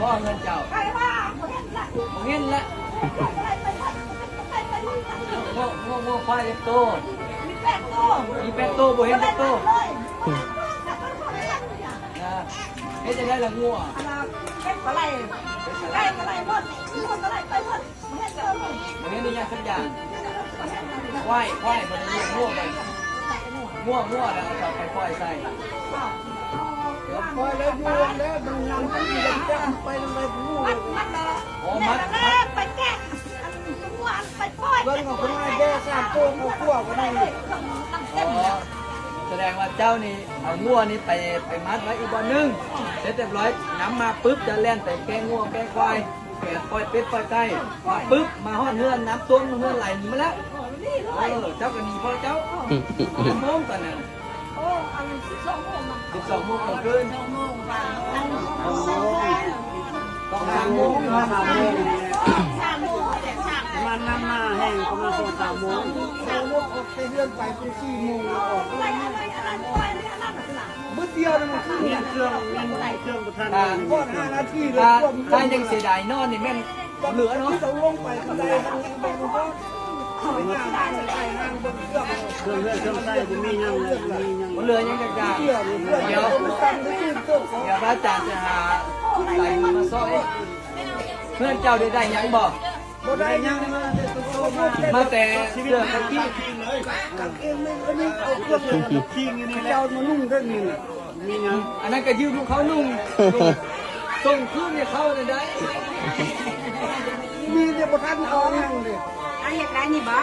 ບໍ່ເຮືອນເຈົ້າ ໃຜວ່າບໍ່ເຫັນລະ ບໍ່ເຫັນລະ. ງົວ ງົວ ງົວຄວາຍຈັກໂຕ? ມີແປດໂຕ ມີແປດໂຕ ບໍ່ເຫັນຈັກໂຕ. ເຮັດຈັ່ງໃດລະງົວ? ເຮັດປາໄຫຼ ໄລ່ປາໄຫຼໝົດ ໄລ່ປາໄຫຼໄປໝົດ ບໍ່ເຫັນຈັກໂຕ ບໍ່ເຫັນອີ່ຫຍັງສັກຢ່າງ. ຄວາຍ ຄວາຍ ບໍ່ໄດ້ລ້ຽງງົວໄປ ງົວ ງົວແລ້ວເອົາໄປປ່ອຍໃສ່ ປ່ອຍແລ້ວຢູ່ແລ້ວ ມັນນຳໄປ ໄປນຳໄປ ໂອ້ ມັດ ມັດ ໄປແກະ ອັນ ງົວໄປປ່ອຍ ເບິ່ງເອົາຄົນມາແກ່ສາມໂຕ ເອົາຂົວບໍ່ໄດ້. ອໍ ສະແດງວ່າເຈົ້ານີ້ເອົາງົວນີ້ໄປ ໄປມັດໄວ້ອີກບ່ອນໜຶ່ງ ເສັດຮຽບຮ້ອຍ ນຳມາປຶບ ຈະແລ່ນໄປແກ່ງົວແກ່ຄວາຍ ແກ່ປ່ອຍເປັດປ່ອຍໄກ່ ມາປຶບ ມາຮອດເຮືອນ ນ້ຳຖ້ວມ ເຮືອນໄຫຼໜີມາແລ້ວ. ເອີ ເຈົ້າກໍໜີພໍ່ເຈົ້າ ຈັກໂມງຕອນນັ້ນ? ໂອ້ ອັນສິບສອງໂມງ ສິບສອງໂມງກາງຄືນ ສອງສາມໂມງ ສາມໂມງ ປະມານນັ້ນນະ ແຮງປະມານສອງສາມໂມງ ເຮົາອອກແຕ່ເຮືອນໄປ ສີ່ໂມງແລ້ວອອກ ມື້ດຽວນັ້ນຄື ເຄື່ອງ ເຄື່ອງບໍ່ທັນ ຖ້າ ຖ້າຍັງເສຍດາຍນອນນີ້ແມ່ນ ເຫຼືອເນາະ ເຈົ້າລົງໄປຄັນໃດມັນຍັງບໍ່ຮອດ ເຄື່ອງເຮືອນເຄື່ອງໃຊ້ບໍ່ມີຫຍັງເລີຍ ບໍ່ມີຫຍັງ ບໍ່ເຫຼືອຫຍັງຈັກຢ່າງ. ດຽວ ດຽວພະອາຈານຈະຫາໄຫຼມາຊ່ອຍ. ເຮືອນເຈົ້າໄດ້ ໄດ້ຫຍັງບໍ່? ບໍ່ໄດ້ຫຍັງ ມາແຕ່ເສື້ອກັບຄີງ ກາງເກງ ອັນນີ້ເອົາເຄື່ອງ ຄີງຢູ່ນີ້ແຫຼະ ເຈົ້າມານຸ່ງເດ້ນີ້ນະ. ມີຫຍັງ? ອັນນັ້ນກໍຢືມຂອງເຂົານຸ່ງ ສົ່ງຄືນໃຫ້ເຂົານັ້ນໄດ້. ມີແຕ່ບໍ່ທັນເອົາຫຍັງເດ້. ອັນຢາກໄດ້ນີ້ບໍ່?